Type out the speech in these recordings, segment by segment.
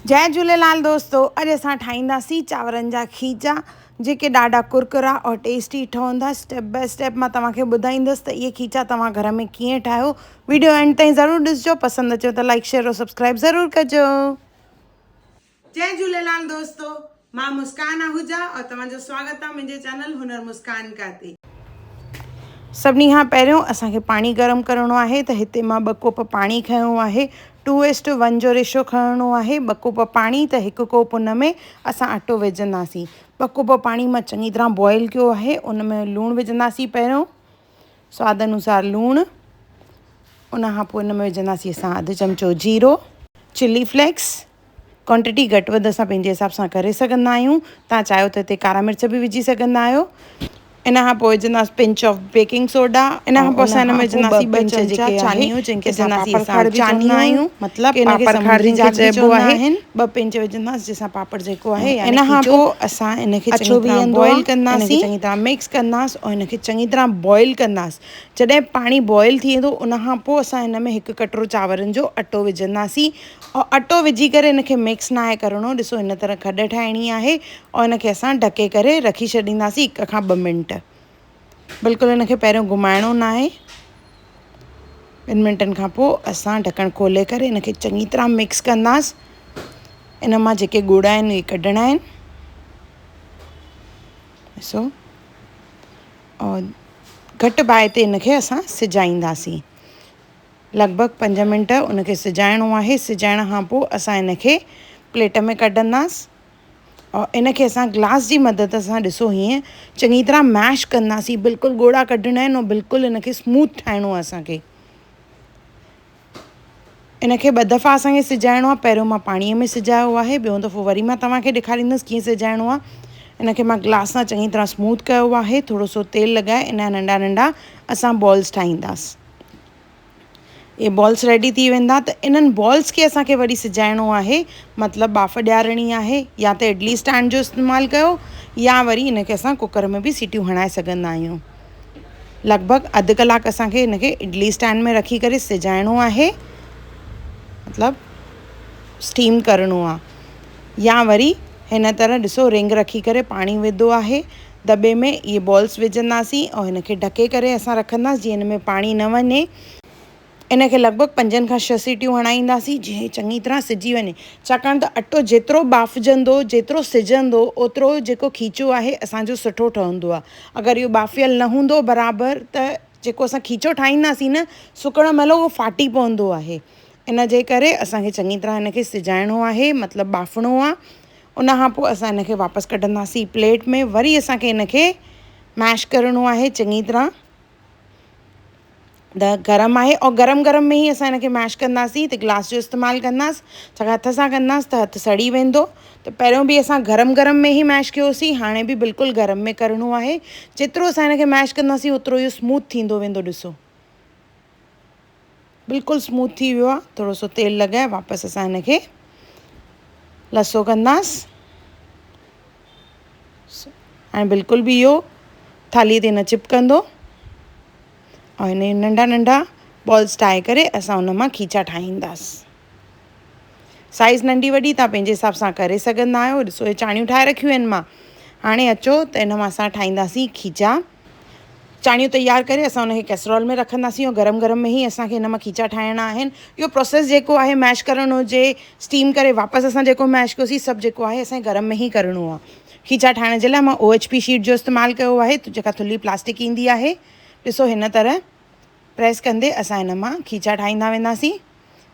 جئي جهوليلال دوستو اڄ اسان ٺاهينداسين چانورن جا کيچا جيڪي ڏاڍا ڪرڪرا اور ٽيسٽي ٺهندا اسٽيپ باء اسٽيپ مان توهان کي ٻڌائيندس ته اهي کيچا توهان گهر ۾ ڪيئن ٺاهيو ويڊيو اينڊ تائين ضرور ڏسجو پسند اچيو ته لائڪ شيئر اور سبسڪرائب ضرور ڪجو. جئي جهوليلال دوستو مان مسڪان آهوجا اور توهان جو سواگت آ منهنجي چينل هنر مسڪان ڪا تي. سڀني کان پهريون اسان کي پاڻي گرم ڪرڻو آهي ته هتي مان ٻه ڪوپ پاڻي کنيو آهي ٽو ايس ٽو ون جو ريشو کڻڻو آهي ٻه ڪوپ پاڻي ته هڪ ڪوپ ان ۾ اسان اٽو وجهنداسين ٻه ڪوپ پاڻي مان چڱي طرح بوائل ڪيو آهي ان ۾ لوڻ وجهنداسين پهريون سواد انوسار لوڻ ان کان پوء ان ۾ وجهنداسين اسان اڌ چمچو جيرو چلي فليڪس ڪوانٽٽي گهٽ وڌ اسان پنهنجي حساب سان ڪري سگهندا آهيون توهان چاهيو ته هتي ڪارا مرچ به وجهي سگهندا آهيو ان کان پوء وجهنداسين پنچ آف بيڪنگ سوڊا ان کان پوء اسان ان ۾ وجهنداسين ٻه چمچا چانيو جنهن کي اسان پاپڙ کاڙ به چوندا آهيون مطلب ان کي سمندري جاڳ به چوندا آهن ٻه پنچ وجهنداسين جنهن سان پاپڙ جيڪو آهي ان کان پوء اسان ان کي چڱي طرح بوائل ڪنداسين چڱي طرح مڪس ڪنداسين ۽ ان کي چڱي طرح بوائل ڪنداسين جڏهن پاڻي بوائل ٿي ويندو ان کان پوء اسان ان ۾ هڪ ڪٽورو چانورن جو اٽو وجهنداسين ۽ اٽو وجهي ڪري ان کي مڪس ناهي ڪرڻو ڏسو هن طرح کڏ ٺاهڻي آهي ۽ ان کي اسان ڍڪي ڪري رکي ڇڏينداسين هڪ کان ٻه منٽ بلڪل ان کي پهريون گهمائڻو ناهي ٻن منٽن کان پوء اسان ڍڪڻ کولي ڪري ان کي چڱي طرح مڪس ڪنداس ان مان جيڪي ڳوڙها آهن اهي ڪڍڻا آهن ڏسو اور گهٽ باهه تي ان کي اسان سجائينداسين لڳ ڀڳ پنج منٽ ان کي سجائڻو آهي سجائڻ کان پوء اسان ان کي پليٽ ۾ ڪڍنداس اور ان کي اسان گلاس جي مدد سان ڏسو هيئن چڱي طرح ميش ڪنداسين بلڪل ڳوڙها ڪڍڻا آهن اور بلڪل ان کي اسموٿ ٺاهڻو آهي اسانکي ان کي ٻه دفعا اسانکي سجائڻو آهي پهريون مان پاڻيء ۾ سجايو آهي ٻيو دفعو وري مان توهان کي ڏيکاريندس ڪيئن سجائڻو آهي ان کي مان گلاس سان چڱي طرح اسموٿ ڪيو آهي ٿورو سو تيل لڳائي ان جا ننڍا ننڍا اسان بالز ٺاهينداس اهي بالز ريڊي ٿي ويندا ته انهن بالز کي اسان کي وري سجائڻو آهي مطلب ٻاڦ ڏيارڻي آهي يا ته اڊلي اسٽينڊ جو استعمال ڪيو يا وري ان کي اسان ڪوڪر ۾ به سيٽيون هڻائي سگهندا آهيون لڳ ڀڳ اڌ ڪلاڪ اسان کي ان کي اڊلي اسٽينڊ ۾ رکي ڪري سجائڻو آهي مطلب اسٽيم ڪرڻو آهي يا وري هن طرح ڏسو رنگ رکي ڪري پاڻي وڌو آهي دٻي ۾ اهي بالز وجهنداسين ۽ هن کي ڍڪي ڪري اسان رکنداسين جيئن هن ۾ پاڻي نه وڃي. ان کي لڳ ڀڳ پنجن کان ڇهه سيٽيون هڻائينداسين جيئن هي چڱي طرح سجي وڃي ڇاڪاڻ ته اٽو جيترو ٻاڦجندو جيترو سجندو اوترو جيڪو کيچو آهي اسان جو سٺو ٺهندو آهي اگر اهو ٻاڦيل نه هوندو برابر ته جيڪو اسان کيچو ٺاهينداسين نه سڪڻ مهل اهو ڦاٽي پوندو آهي ان جي ڪري اسان کي چڱي طرح هن کي سجائڻو آهي مطلب ٻاڦڻو آهي ان کان پوء اسان ان کي واپس ڪڍنداسين پليٽ ۾ وري اسان کي ان کي ميش ڪرڻو آهي چڱي طرح ته گرم آهي اور گرم گرم ۾ ئي اسان ان کي ميش ڪنداسين ته گلاس جو استعمال ڪنداس ڇاڪاڻ هٿ سان ڪنداس ته هٿ سڙي ويندو ته پهريون به اسان گرم گرم ۾ ئي ميش ڪيوسين هاڻي به بلڪل گرم ۾ ڪرڻو آهي جيترو اسان ان کي ميش ڪنداسين اوترو اهو اسموٿ ٿيندو ويندو ڏسو بلڪل اسموٿ ٿي ويو آهي ٿورو سو تيل لڳائي واپس اسان هن کي لسو ڪنداس هاڻي بلڪل به اهو ٿالهي تي نه چپڪندو ۽ هن ننڍا ننڍا بالس ٺاهي ڪري اسان ان مان کيچا ٺاهينداس سائيز ننڍي وڏي توهان پنهنجي حساب سان ڪري سگهندا آهيو ڏسو هي چاڻيون ٺاهي رکيون آهن مان هاڻي اچو ته ان مان اسان ٺاهينداسين کيچا چاڻيون تيار ڪري اسان ان کي ڪيسرول ۾ رکنداسين ۽ گرم گرم ۾ ئي اسان کي ان مان کيچا ٺاهڻا آهن اهو پروسيس جيڪو آهي ميش ڪرڻ هجي اسٽيم ڪري واپس اسان جيڪو ميش ڪيوسين سڀ جيڪو آهي اسان کي گرم ۾ ئي ڪرڻو آهي کيچا ٺاهڻ جي لاء مان او ايڇ پي شيٽ جو استعمال ڪيو آهي جيڪا ٿلهي پلاسٽڪ ايندي آهي ڏسو هن طرح پريس ڪندي اسان هن مان کيچا ٺاهيندا وينداسين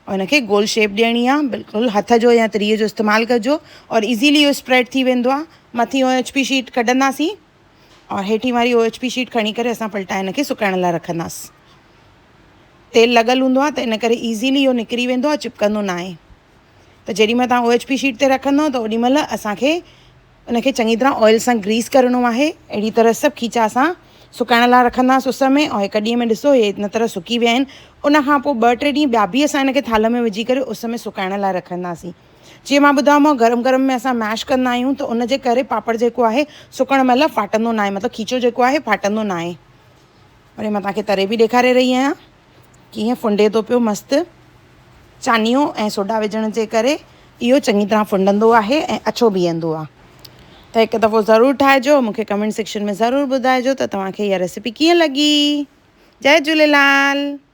۽ هن کي گول شيپ ڏيڻي آهي بلڪل هٿ جو يا تريء جو استعمال ڪجو اور ايزيلي اهو اسپريڊ ٿي ويندو آهي مٿي او ايڇ پي شيٽ ڪڍنداسين اور هيٺين واري او ايڇ پي شيٽ کڻي ڪري اسان پلٽائي هن کي سڪائڻ لاء رکنداس تيل لڳل هوندو آهي ته ان ڪري ايزيلي اهو نڪري ويندو آهي چپڪندو نه آهي ته جيڏي مهل توهان او ايڇ پي شيٽ تي رکندو ته اوڏي مهل اسانکي ان کي چڱي طرح آئل سان گريس ڪرڻو آهي. اهڙي طرح سڀ کيچا اسان سڪائڻ لاء رکنداس اس ۾ ۽ هڪ ڏينهن ۾ ڏسو اهي ان طرح سڪي ويا آهن. ان کان پوء ٻه ٽي ڏينهن ٻيا به اسان ان کي ٿالهه ۾ وجهي ڪري اس ۾ سڪائڻ لاء رکنداسين. جيئن مان ٻڌايومانو گرم گرم ۾ اسان ميش ڪندا آهيون ته ان جي ڪري پاپڙ جيڪو آهي سڪڻ مهل ڦاٽندو ناهي مطلب کيچو جيڪو آهي ڦاٽندو ناهي. وري مان توهان کي تري به ڏيکاري رهي آهيان ڪيئن ڦنڊي ٿو پيو مست. چانيو ۽ سوڊا وجهڻ جي ڪري اهو چڱي طرح ڦنڊندو آهي ۽ اڇو بيهندو آهي. ته هڪ دفعو ضرور ٺاهجو مون کي ڪمينٽ سيڪشن ۾ ضرور ٻڌائجو ته توهان کي اها ريسيپي ڪيئن لڳي. جئي جهوليلال.